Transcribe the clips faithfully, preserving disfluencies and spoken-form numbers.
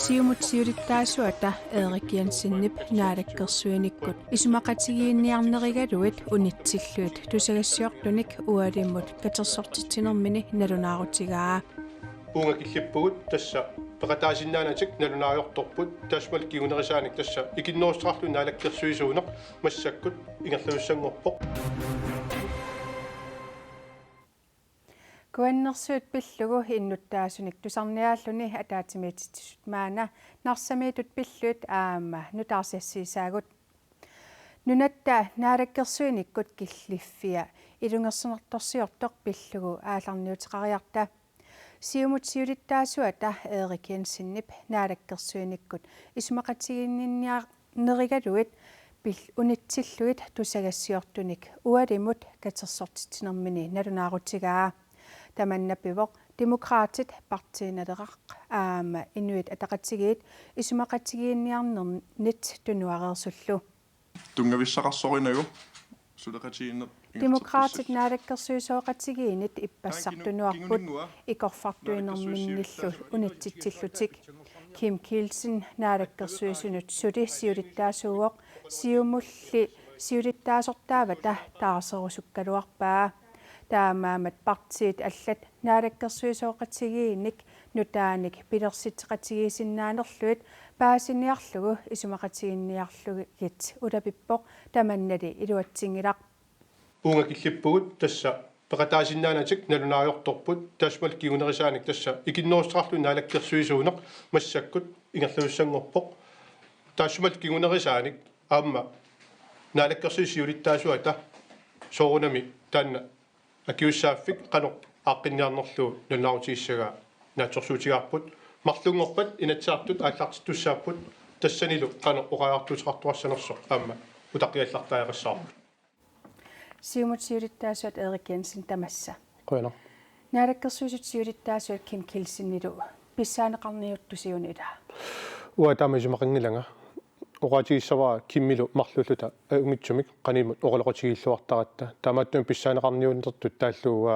Siumut siulittaasuata Erik Jensenip naalakkersuinikkut isumaqatigiinniarnerigalugit unitsillugit tusagassiortunik ualimut katersortitsinermini nalunaarutigaa. Uunga killippugut tassa peqataasinnaanatik nalunaarujortorput, taassumalu kingunerisaanik tassa ikinnerussuteqarluni naalakkersuisuuneq massakkut ingerlasussanngorpoq. Kuannersuut pillugu innuttaasunik tusarniaalluni ataatsimiititsisut maanna Narsamiittut pillugit aamma nutaarsiassiisaagut. Nunatta naalakkersuinikkut killiffia ilungersunartorsiortoq pillugu aallarniuteqariarta. Siumut siulittaasuata Erik Jensenip naalakkersuinikkut isumaqatigiinniarnerigalugit pil-, unitsillugit tusagassiortunik ualimut katersortitsinermini nalunaarutigaa. Tamanna pivoq Demokraatit, Partii Naleraq aamma Inuit Ataqatigiit isumaqatigiinniarnernit tunuareersullu. Tunngavissaqarsorinagu suleqatigiinneq. Demokraatit naalakkersuisooqatigiinnit ippassaq tunuarput ikorfartuinerminnillu unitsitsillutik. Kim Kielsen naalakkersuisunut suli siulittaasuuvoq Siumulli siulittaasortaavata taarserusukkaluarpaa. Taamaammat partiit allat naalakkersuisooqatigiinnik nutaanik pilersitseqatigiissinnaanerlugit paasiniarlugu isumaqatigiinniarlugit ulapippoq, tamannali iluatsinngilaq. Uunga killippugut tassa peqataasinnaanatik nalunaarujortorput, taassumalu kingunerisaanik tassa ikinnerussuteqarluni naalakkersuisuuneq massakkut ingerlasussanngorpoq. Taassumalu kingunerisaanik aamma naalakkersuisut siulittaasuata soorunami taanna akiussaaffik qanoq aaqqinniarnerlugu nalunaarutigissagaa naatsorsuutigaarput. Marlunngorpat Inatsisartut aallartittussaapput, tassanilu qanoq oqariartuuteqartoqassanersoq aamma utaqqiallartariaqassavarput. Siumut siulittaasuat Erik Jensen, tamassa. Qujanaq. Naalakkersuisut siulittaasuat Kim Kielsenilu pissaaneqarniuttusi una ilaa? Uanga taama isumaqanngilanga. Oqaatigissavara Kimilu marluulluta ajunngitsumik qanimut oqaloqatigiilluartaratta. Taamaattumik pissaaneqarniunnertut taallugu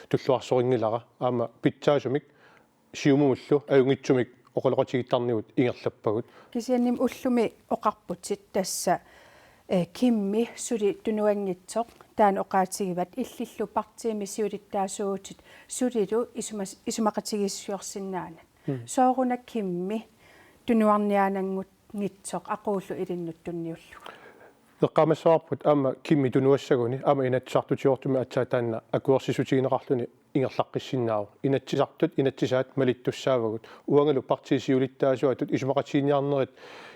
tulluarsorinngilara. Aamma pitsaasumik Siumumullu ajunngitsumik oqaloqatigiittarnigut ingerlappagut. Kisiannimi ullumi oqarputit tassa, eh, Kimi suli tunuanngitsoq, taanna oqaatigivat illillu partiimi siulittaasuutit sulilu isumas-, isumaqatigiissusiorsinnaanat. Mm. Sooruna Kimi tunuarniaananngut- -ngitsoq aquullu ilinnut tunniullugu? Eqqaamassavarput aamma Kimi tunuassaguni aamma Inatsisartutigoortumik aatsaat taanna akuersissutigineqarluni ingerlaqqissinnaavoq. Inatsisartut inatsisaat malittussaavagut. Uangalu partiit siulittaasuatut isumaqatigiinniarnerit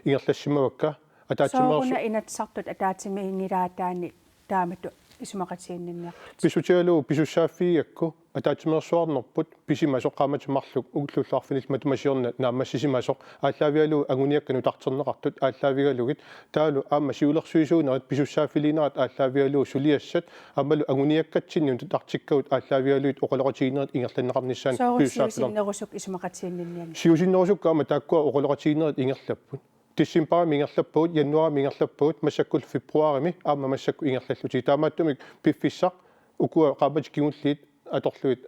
ingerlassimavakka. Ataatsimeersu- Sooruna Inatsisartut ataatsimiinngilaataanni taamatut isumaqatigiinninniartut? Pissutigalugu pisussaaffigigakku ataatsimeersuarnerput pisimasoq qaammatit marluk ullullu arfinillit matuma siorna naammassisimasoq aallaavigalugu anguniakkat nutarterneqartut aallaavigalugit, taavalu aamma siulersuisuunerit pisussaaffiliinerat aallaavigalugu suliassat aammalu anguniakkatsinni nutartikkagut aallaavigalugit oqaloqatigiinnerit ingerlanneqarnissaannut. Sooruna pisussaaffillutik siusinnerusuk isumaqatiginninnianngilaq? Siusinnerusukkut aamma taakkua oqaloqatigiinnerit ingerlapput. Decembarimi ingerlappagut, januaarimi ingerlappagut, massakkullu februaarimi aamma massakkut ingerlallutik. Taamaattumik piffissaq ukua qaammatit kingulliit atorlugit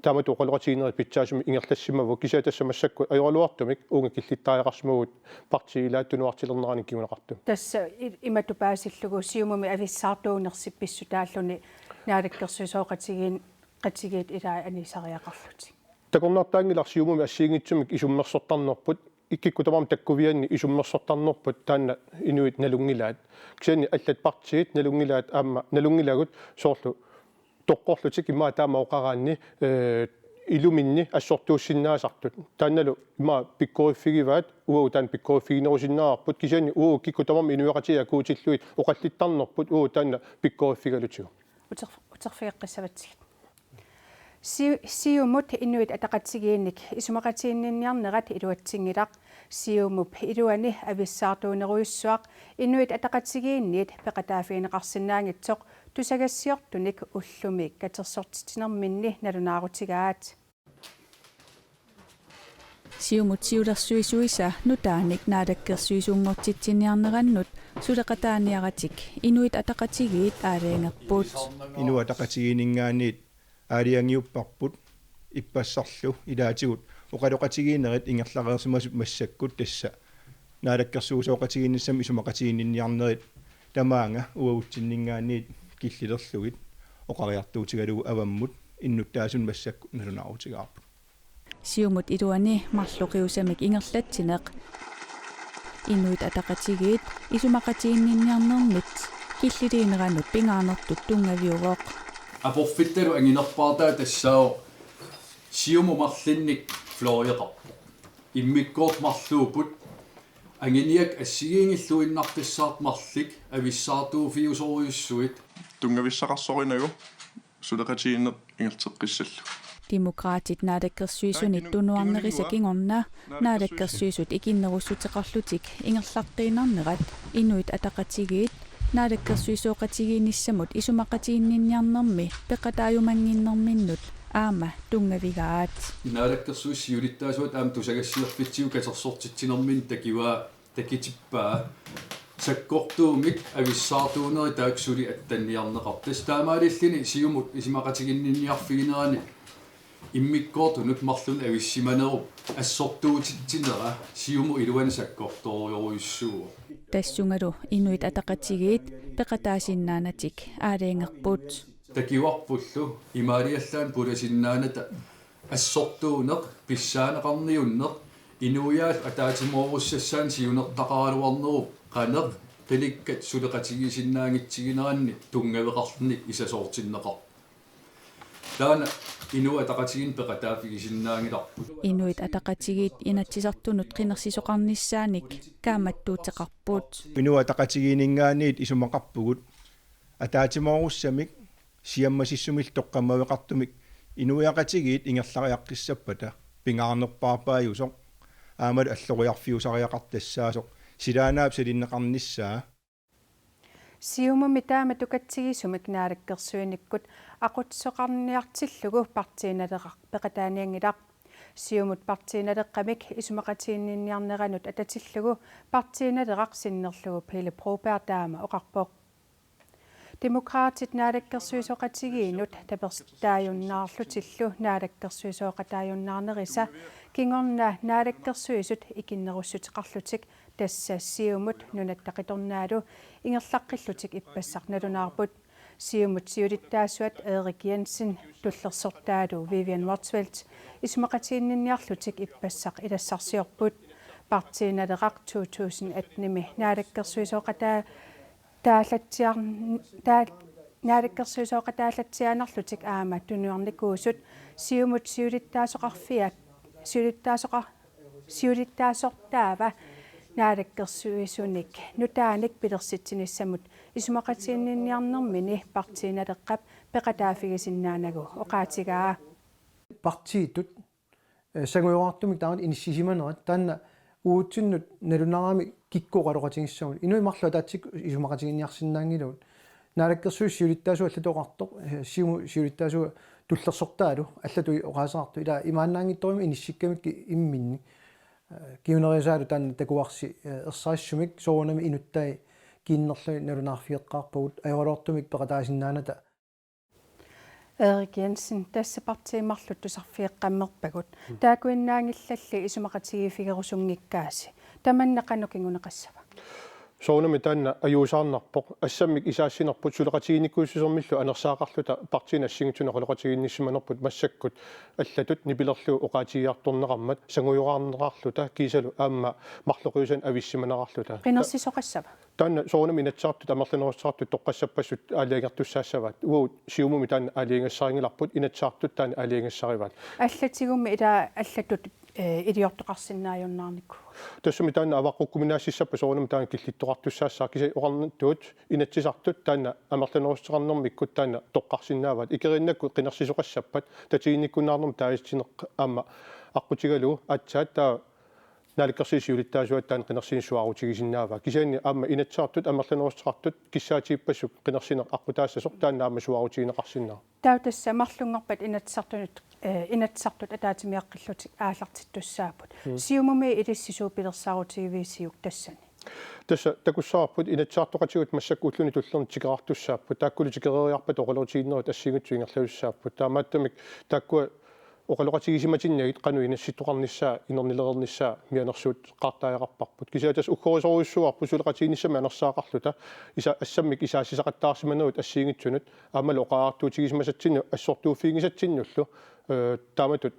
taamatut oqaloqatigiinnerit pitsaasumik ingerlassimavagut, kisianni tassa massakkut ajoraluartumik uunga killittariaqarsimavugut partiit ilaat tunuartilernerannik kinguneqartumik. Tassa i-, imatut paasillugu Siumumi avissaartuunersi pissutaalluni naalakkersuisooqatigiit, qatigiit ilaat anisariaqarlutik. Takornartaanngilaq Siumumi assigiinngitsumik isummersortarnerput, kikkut tamarmik takkuvianni isummersortarnerput taanna inuit nalunngilaat. Kisianni allat partiit nalunngilaat aamma nalunngilagut soorlu toqqorlutik, immaqa taama oqaraanni, eh, iluminni assortuussinnaasartut. Taannalu immaqa pikkoriffigivaat, uagut taanna pikkoriffiginerusinnaavarput, kisianni uagut kikkut tamarmik inuiaqatigiit akuutillugit oqallittarnerput uagut taanna pikkoriffigalutigu. Uter-, uterfigeqqissavatsigit. Si-, Siumut Inuit Ataqatigiinnik isumaqatiginninniarnerat iluatsinngilaq. Siumup iluani avissaartuunerujussuaq Inuit Ataqatigiinniit peqataaffigineqarsinnaanngitsoq tusagassiortunik ullumi katersortitsinerminni nalunaarutigaat. Siumut siulersuisuisa nutaanik naalakkersuisunngortitsiniarnerannut suleqataaniaratik Inuit Ataqatigiit aalajangerput. Inuit Ataqatigiinninngaanniit aalajangiupparput ippassarlu ilaatigut Oqaloqatigiinnerit ingerlareersimasut massakkut tassa naalakkersuisooqatigiinnissamut isumaqatiginninniarnerit tamaanga uagutsinninngaanniit killilerlugit oqariartuutigalugu avammut innuttaasunik massakkut nalunaarutigaarput. Siumut iluani marloqiusamik ingerlatsineq Inuit Ataqatigiit isumaqatiginninniarnermit killiliineranut pingaarnertut tunngaviuvoq. Aporfittalu anginerpaartaa tassaavoq Siumut marlinnik fløjeqarpoq. Immikkoortut marluupput, anguniakkat assigiinngilluinnartussaat marluk avissaartuuffiusorujussuit. Tunngavissaqarsorinagu suleqatigiinneq ingerlateqqissallugu. Demokraatit naalakkersuisunit tunuarnerisa kingorna naalakkersuisut ikinnerussuteqarlutik ingerlaqqiinnarnerat Inuit Ataqatigiit naalakkersuisooqatigiinnissamut isumaqatiginninniarnermi peqataajumannginnerminnut aamma tunngavigaat. Naalakkersuisut siulittaasuat aamma tusagassiorfitsigut katersortitsinerminni takivaa takutippaa sakkortuumik avissaartuunerit taakku suli attanniarneqartut. Tassa taamaalilluni Siumut isumaqatiginninniarfiginerani immikkoortunut marlunnik avissimanerup assortuutitsinera Siumut iluani sakkortoorujorujussuuvoq. Tassungalu Inuit Ataqatigiit peqataasinnaanatik aalajangerput. Takuarpullu imaaliallaannaq pulasinnaanata assortuuneq, pissaaneqarniunneq, inuiaallu ataatsimoorussassaanik siunertaqaraluarnerup qanoq qilikkat suleqatigisinnaanngitsiginerannik tunngaveqarluni isasoortinneqarpoq. Taanna Inuit Ataqatigiinni peqataaffigisinnaanngilarput. Inuit Ataqatigiit Inatsisartunut qinersisoqarnissaanik kaammattuuteqarput. Inuit Ataqatigiinninngaanniit isumaqarpugut ataatsimoorussamik siammasissumillu toqqammaveqartumik inuiaqatigiit ingerlariaqqissappata pingaarnerpaarpaajusoq aammalu alloriarfiusariaqartoq tassaasoq silaannaap salinneqarnissaa. Siumumi taama tukatsigisumik naalakkersuinikkut aqutsisoqarniartillugu Partii Naleraq peqataanianngilaq. Siumut Partii Naleqqamik isumaqatiginninniarneranut atatillugu Partii Naleraq sinnerlugu Pele Broberg taama oqarpoq. Demokraatit naalakkersuisooqatigiinnut tapersertaajunnaarlutillu naalakkersuisooqataajunnaarnerisa kingorna naalakkersuisut ikinnerussuteqarlutik, tassa Siumut Nunatta Qitornaalu, ingerlaqqillutik ippassaq nalunaarput. Siumut siulittaasuat Erik Jensen tullersortaalu Vivian Motzfeldt isumaqatiginninniarlutik ippassaq ilassarsiorput. Partii Naleraq to tusind atten-imi naalakkersuisooqataa-, taallatsiar-, taa-, naalakkersuisooqataallatsiaannarlutik aamma tunuarnikuusut Siumut siulittaasoqarfia-, siulittaasoqa-, siulittaasortaava naalakkersuisunik nutaanik pilersitsinissamut isumaqatiginninniarnermini Partii Naleqqap peqataaffigisinnaanagu oqaatigaa. Partiitut, eh, sangujoraartumik taanna inissisimanerat taanna uatsinnut nalunaarami kikkut oqaloqatigissagunik. Inuit marluk ataatsikkut isumaqatiginninniarsinnaanngilagut. Naalakkersuisut siulittaasuat allatut oqartoq, eh, Siumut siulittaasuat tullersortaalu allatut oqaaseqartoq. Ila imaannaanngitsorujummik inissikkamikkit imminnut. Eh, kingunerisaalu taanna takuarsi, eh, ersarissumik soorunami inuttai kiinnerlugit nalunaarfigeqqaarpagut ajoraluartumik peqataasinnaanata. Erik Jensen, tassa partiit marluk tusarfigeqqammerpagut. Mm. Taakkuinnaanngillalli isumaqatigiiffigerusunngikkaasi. Tamanna qanoq kinguneqassava? Soorunami taanna ajuusaarnarpoq. Assammik isaassinerput suleqatigiinnikuussutsimillu anersaaqarluta partiinit assigiinngitsunik oqaloqatigiinnissimanerput massakkut allatut nipilerlugu oqaatigiartorneqarmat sangujoraarneqarluta kiisalu aamma marloqiusanik avissimaneqarluta. Qinersisoqassava? Taanna soorunami Inatsisartut amerlanerussuteqartut toqqassappassuk aalajangertussaassavaat. Uagut Siumumi taanna aalajangigassarinngilarput, Inatsisartut taanna aalajangigassarivaat. Allatigummi ila allatut, eh, iliortoqarsinnaajunnaarnikuuvoq. Tassami taanna avaqqukkuminaassissappat soorunami taanna killittoqartussaassaaq, kisianni oqarnittut Inatsisartut taanna amerlanerussuteqarnermikkut taanna toqqarsinnaavaat. Ikeriinnakkut qinersisoqassappat tatiginnikkunnaarnermut taasineq aamma aqqutigalugu aatsaat taava naalakkersuisut siulittaasuat taanna qinersineq suaarutigisinnaavaa. Kisianni aamma Inatsisartut amerlanerussuteqartut kissaatigippassuit qinersineq aqqutaassasoq taanna aamma suaarutigineqarsinnaavoq. Taava tassa marlunngorpat Inatsisartunut, eh, Inatsisartut ataatsimiiaqqillutik aallartittussaapput. Mm. Siumumi ilissi suut pilersaarutigiviisiuk tassani? Tassa takussavarput Inatsisartoqatigut massakkut ulluni tullerni tikeraartussaapput. Taakkulu tikereeriarpata oqaloqatigiinnerit assigiinngitsut ingerlasussaapput. Taamaattumik taakkua oqaloqatigisimatinnagu qanoq inassittoqarnissaa inernilereernissaa mianersuuteqartariaqarparput. Kisianni tassa uggorisorujussuuarput suleqatigiinnissamik anersaaqarluta isa assammik isaassisaqattaarsimaneruit assigiinngitsunut aammalu oqariartuutigisimasatsinnut assortuuffigisatsinnullu, eh, taamatut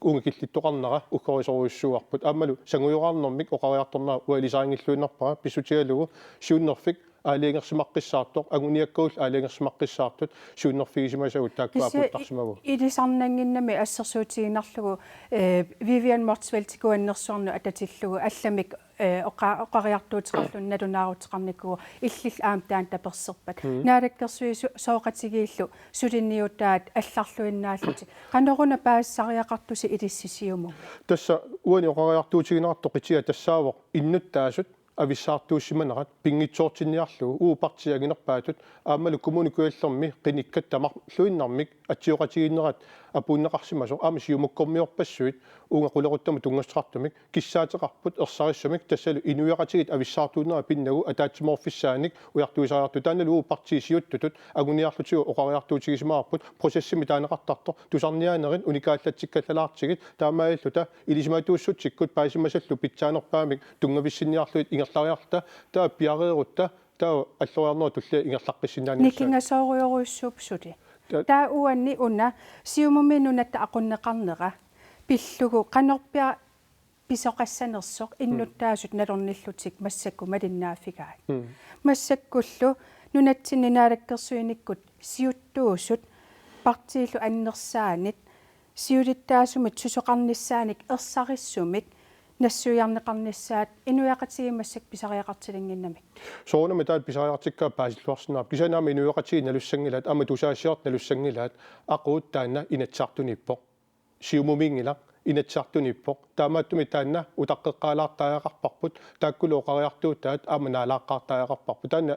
uunga killittoqarnera uggorisorujussuuarput. Aammalu sangujoraarnermik oqariartornera uanga ilisarinngiluinnarpara pissutigalugu siunnerfik aalajangersimaqqissaartoq, anguniakkagut aalajangersimaqqissaartut siunnerfigisimasagut taakku apuuttarsimavagut. Ilisarnannginnami assersuutigiinnarlugu, eh, Vivian Motzfeldt Kuannersuarnut atatillugu allamik, eh, oqa-, oqariartuuteqarluni nalunaaruteqarnikuuvoq, illillu aamma taanna taperserpat. Mm. Naalakkersuisooqatigiillu suliniutaat allarluinnaallutik. Qanoruna paasisariaqartusi ilissi Siumumi? Tassa uani oqariartuutigineqartoq qitia tassaavoq innuttaasut avissaartuussimanerat pinngitsoortinniarlugu uagut partiit anginerpaatut aammalu Kommune Kujallermi qinikkat tamarluinnarmik atsioqatigiinnerat apuunneqarsimasoq aamma siumukkormiorpassuit uunga qulequttamut tunngassuteqartumik kissaateqarput ersarissumik tassalu inuiaqatigiit avissaartuunnerat pinnagu ataatsimoorfissaanik ujartuisariartut taannalu uagut partiit siuttutut anguniarlutigu oqariartuutigisimavarput processimi taaneqartartoq tusarniaanerit unikaallatsikkallartigit taamaalilluta ilisimatuussutsikkut paasisimasallu pitsaanerpaamik tunngavissinniarlugit ingerlariarluta taava piareerutta taava alloriarnerup tullia ingerlaqqissinnaaniassaaq. Nikingasoorujorujussuupput suli. Ta- Taava uani una Siumumi nunatta aqunneqarnera pillugu qanorpiaq pisoqassanersoq innuttaasut nalornillutik massakkut malinnaaffigaat. Mm. Massakkullu nunatsinni naalakkersuinikkut siuttuusut partiillu annersaanit siulittaasumit susoqarnissaanik ersarissumik nassuiarneqarnissaat inuiaqatigiit massakkut pisariaqartilinnginnamik. Soorunami taanna pisariaqartikkaat paasilluarsinnaapput. Kisianni aamma inuiaqatigiit nalussanngilaat, aamma tusagassiortut nalussanngilaat, aquut taanna Inatsisartuniippoq. Siumumiinngilaq, Inatsisartuniippoq. Taamaattumik taanna utaqqeqqaalaartariaqarparput, taakkulu oqariartuutaat aamma naalaaqqaartariaqarparput. Taanna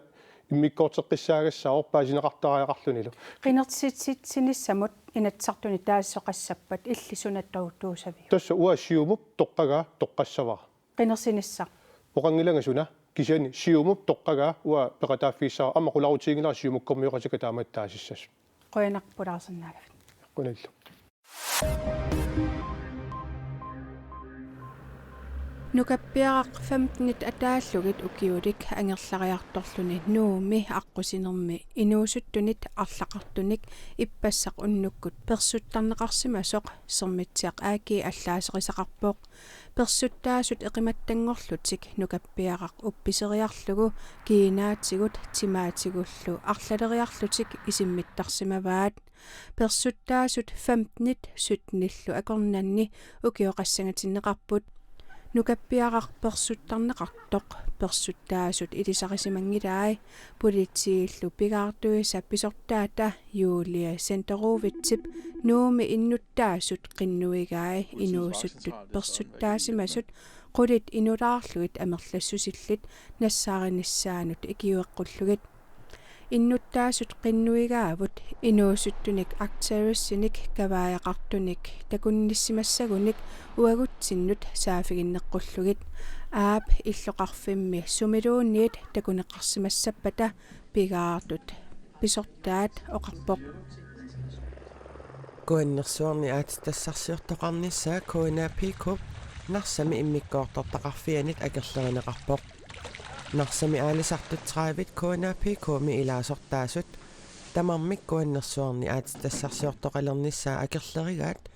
immikkoorteqqissaagassaavoq paasineqartariaqarlunilu. Qinersititsinissamut Inatsisartuni taasisoqassappat illit suna toquttuussaviuk? Tassa uanga Siumup toqqagaa toqqassavara. Qinersinissaq. Oqanngilanga suna, kisianni Siumup toqqagaa uanga peqataaffigissavara, aamma qularutiginngilara siumukkormioqatikka taamatut taasissasut. Qujanaq pulaarsinnaagavit. Qujanarlu. Nukappiaraq femtenit ataallugit ukiulik angerlariartorluni Nuummi aqqusinermi inuusuttunit arlaqartunik ippassaq unnukkut persuttarneqarsimasoq Sermitsiaq A G allaaserisaqarpoq. Persuttaasut eqimattanngorlutik nukappiaraq uppiseriarlugu kiinaatigut timaatigullu arlaleriarlutik isimmittarsimavaat. Persuttaasut femtenit syttenillu akornanni ukioqassangatinneqarput. Nukappiaraq persuttarneqartoq persuttaasut ilisarisimanngilai, politiillu pigaartuisa pisortaata Julie Senderowitzip Nuummi innuttaasut qinnuigai inuusuttut persuttaasimasut qulit inulaarlugit amerlassusillit nassaarinissaannut ikiueqqullugit. Innuttaasut qinnuigaavut inuusuttunik Arcturisinik kavaajaqartunik takunnissimassagunik uagutsinnut saaffiginneqqullugit. Aap illoqarfimmi sumiluunniit takuneqarsimassappata pigaartut pisortaat oqarpoq. Kuannersuarni aatsitassarsiortoqarnissaa K N A P K-p Narsami immikkoortortaqarfianit akerlerineqarpoq. Narsami aalisartut tredive K N A P K-mi ilaasortaasut tamarmik Kuannersuarni aatsitassarsiortoqalernissaa akerlerigaat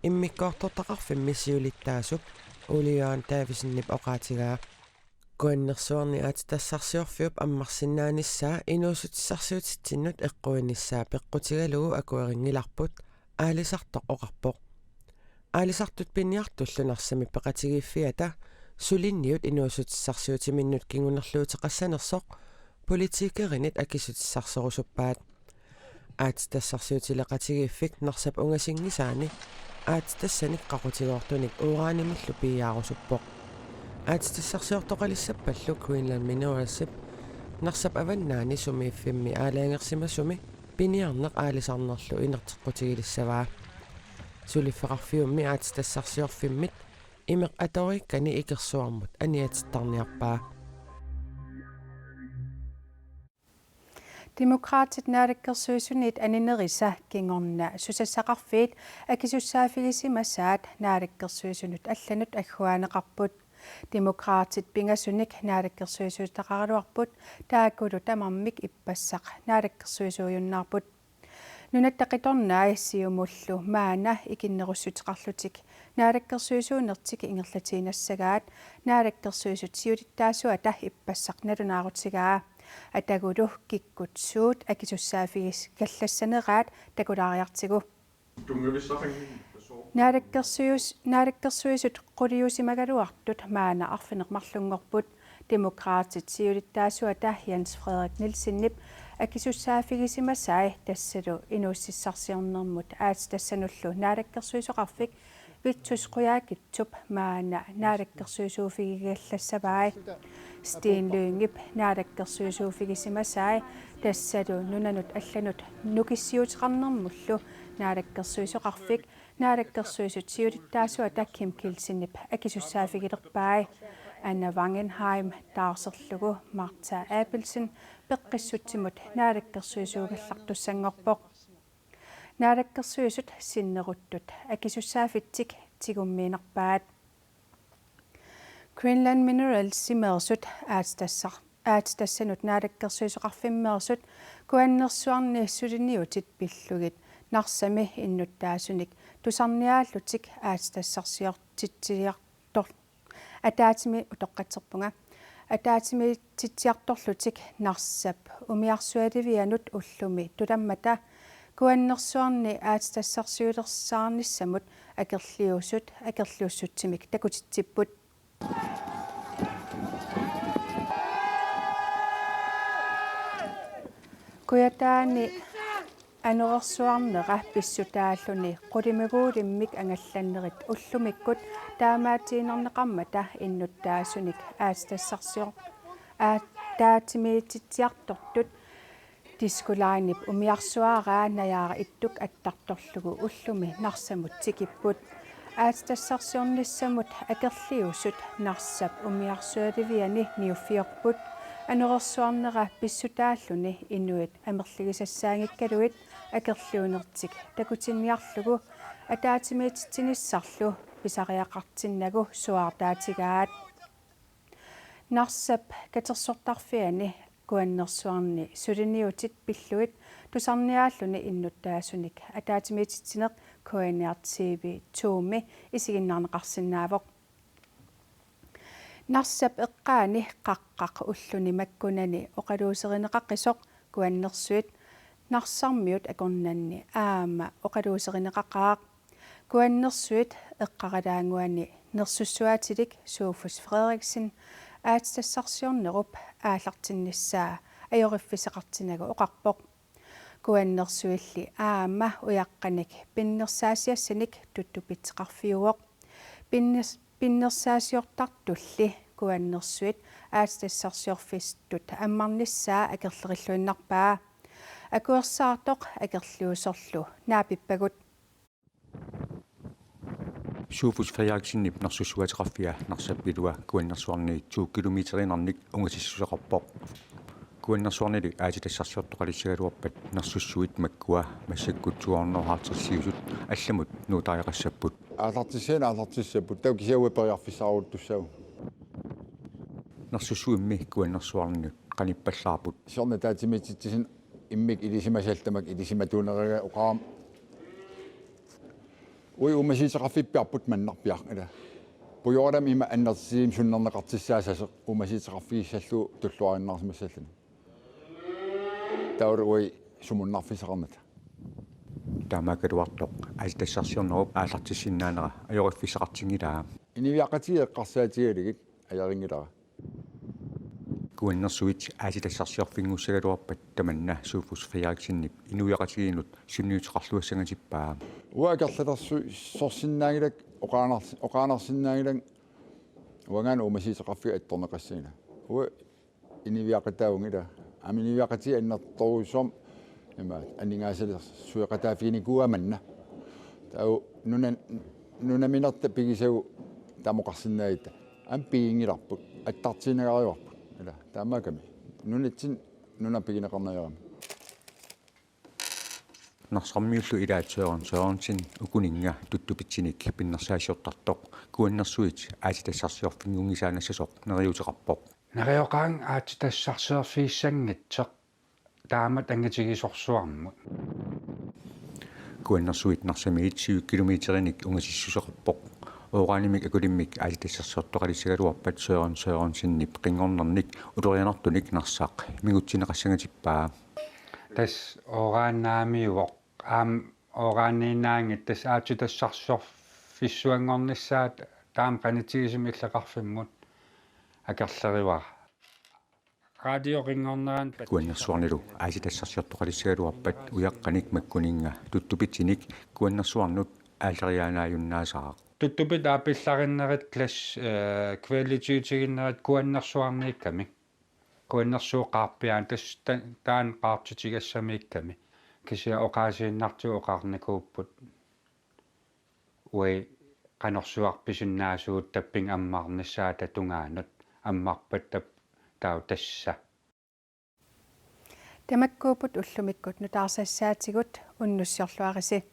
immikkoortortaqarfimmi siulittaasup Ole Jørgen Davidsenip oqaatigaa. Kuannersuarni aatsitassarsiorfiup ammarsinnaanissaa inuussutissarsiutitsinnut eqquinissaa peqqutigalugu akuerinngilarput, aalisartoq oqarpoq. Aalisartut piniartullu Narsami peqatigiiffiata suliniut inuussutissarsiutiminnut kingunerluuteqassanersoq politikerinit akissutissarsiorusuppaat. Aatsitassarsiutileqatigiiffik Narsap ungasinngisaani aatsitassanik qaqutigoortunik uranimillu piiaarusuppoq. Aatsitassarsiortoqalissappallu Greenland Mineralsip Narsap avannaani sumiiffimmi aalajangersimasumi piniarneq aalisarnerlu inerteqqutigilissagaa. Suliffeqarfiummi aatsitassarsiorfimmit imeq atoriikkani ikersuarmut aniatittarniarpaa. Demokraatit naalakkersuisuniit aninerisa kingorna susassaqarfiit akisussaaffigisimasaat naalakkersuisunut allanut agguaaneqarput. Demokraatit pingasunik naalakkersuisuutaqaraluarput, taakkulu tamarmik ippassaq naalakkersuisuujunnaarput. Nunatta qitornai Siumullu maanna ikinnerussuteqarlutik naalakkersuisuunertik ingerlatiinnassagaat naalakkersuisut siulittaasuata ippassaq nalunaarutigaa. Atagulu kikkut suut akisussaaffigigallassaneraat takulaariartigu. Naalakkersuis-, naalakkersuisut quliusimagaluartut maanna arfineq-marlunngorput. Demokraatit siulittaasuata Jens Frederik Nielsenip akisussaaffigisimasai tassalu inuussutissarsiornermut aatsitassanullu naalakkersuisoqarfik Vittus Qujaukitsup maanna naalakkersuisuuffigigallassavai. Steen Lyngep naalakkersuisuuffigisimasai tassalu nunanut allanut nukissiuuteqarnermullu naalakkersuisoqarfik naalakkersuisut siulittaasuata Kim Kielsenip akisussaaffigilerpai. Anna Wangenheim taarserlugu Martha Abelsen peqqissutsimut naalakkersuisuugallartussanngorpoq. Naalakkersuisut sinneruttut akisussaaffitsik tigummiinnarpaat. Greenland Mineralsimeersut aatsitassar-, aatsitassanut naalakkersuisoqarfimmeersut Kuannersuarni suliniutit pillugit Narsami innuttaasunik tusarniaallutik aatsitassarsiortitsiartor-, ataatsimi-, utoqqatserpunga, ataatsimiititsiartorlutik Narsap umiarsualivianut ullumi tulammata Kuannersuarni aatsitassarsiulersaarnissamut akerliusut akerliussutsimik takutitsipput. Kujataani anorersuarnera pissutaalluni qulimiguulimmik angallannerit ullumikkut taamaatiinnarneqarmata innuttaasunik aatsitassarsior-, ataatsimiititsiartortut Disco Linep umiarsuaraa Najaara Ittuk attartorlugu ullumi Narsamut tikipput. Aatsitassarsiornissamut akerliusut Narsap umiarsualiviani niuffiorput. Anorersuarnera pissutaalluni inuit amerligisassaanngikkaluit akerliunertik takutinniarlugu ataatsimiititsinissarlu pisariaqartinnagu suaartaatigaat. Narsap katersortarfiani Kuannersuarni suliniutit pillugit tusarniaalluni innuttaasunik ataatsimiititsineq K N R T V to-mi isiginnaarneqarsinnaavoq. Narsap eqqaani qaqqaq ulluni makkunani oqaluuserineqaqisoq Kuannersuit Narsarmiut akornanni aamma oqaluuserineqaqaaq. Kuannersuit eqqaralaannguani nersussuatilik Sofus Frederiksen aatsitassarsiornerup aallartinnissaa ajoriffissaqartinagu oqarpoq. Kuannersuilli aamma ujaqqanik pinnersaasiassanik tuttupitseqarfiuvoq. Pinnes-, pinnersaasiortartulli Kuannersuit aatsitassarsiorfittut ammarnissaa akerlerilluinnarpaa. Akuersaartoq akerliusorlu naapippagut. Sofus Frederiksenip nersussuateqarfia Narsap ilua Kuannersuarniit to kilometeriinnarnik ungasissuseqarpoq. Kuannersuarnili aatsitassarsiortoqalissagaluarpat nersussuit makkua massakkut to hundrede og halvtredsiusut allamut nuutariaqassapput. Aallartissaannik aallartissapput, taava kisianni periarfissaaruttussaavoq. Nersussuimmi Kuannersuarnut qanippallaarput. Siorna ataatsimiititsinni immikkut ilisimasallu tamakku ilisimatuuneriga oqarama. Uagut uumasuuteqarfippiarput mannarpiaq ila. Pujooralami ima annertusiumik sunnerneqartussaasoq uumasuuteqarfigissallugu tulluarinnaarsimassalluni. Taavalu uagut sumunnarfissaqarnata. Taamaakkaluartoq aatsitassarsiornerup aallartissinnaanera ajoriffissaqartinngilaa. Inuiaqatigiit eqqarsaatigalugit ajorinngilara. Kuannersuit aatsitassarsiorfinngussagaluarpat tamanna Sofus Frederiksenip inuiaqatigiinnut sunniuteqarluassangatippaa. Uanga akerlilersorsinnaanngilakka, oqaanar-, oqaannarsinnaanngilanga uangaana uumasuuteqarfiga attorneqassanngilaq. Uanga inuiaqataavunga ila. Aamma inuiaqatigiit annertoorujussuarmik ima aningaasalersueqataaffiginikuuaa manna. Taava nuna-, nunaminerta pigisagut tamoqarsinnaagutta. Aamma piginngilarput, attartiinnangajavarput. Ila, taamaakkami. Nunatsinni nuna pigineqarnaviarami. Narsarmiullu ilaat Søren Sørensen ukuninnga tuttupitsinik pinnersaassiortartoq kuannersuit aatsitassarsiorfinngunngisaannassasoq neriuuteqarpoq. Neriuqaanga aatsitassarsiorfigissanngitsoq taamatut angitigisorsuarmut. Kuannersuit Narsamiit syv kilometerinik ungasissuseqarpoq. Uranimik akulimmik aatsitassarsiortoqalissagaluarpat Søren Sørensenip qinngornernik ulorianartunik Narsaq mingutsinneqassangatippaa. Tassa urannaamiuvoq. Aamma uraniinnaanngitsoq tassa aatsitassarsiorfissuanngornissaat taama qanitigisumik illoqarfimmut akerlerivara. Radioqinngornerani pat- Kuannersuarnilu aatsitassarsiortoqalissagaluarpat ujaqqanik makkuninnga tuttupitsinik kuannersuarnut aalleriaanaajunnaasaraq. Tuttupit aappillarinnerit tassa, eh, kvalitetitiginnerit kuannersuarniikkamik. Kuannersuup qaarpiaani tassa ta-, taanna qaartitigassamiikkami. Kisianni oqaasiinnartigut oqarnikuupput: Ui, qanorsuaq pisinnaasugut tappinga ammarnissaata tungaanut, ammarpat tap-, taava tassa. Tamakkuupput ullumikkut nutaarsaassaatigut, unnussiorluarisi.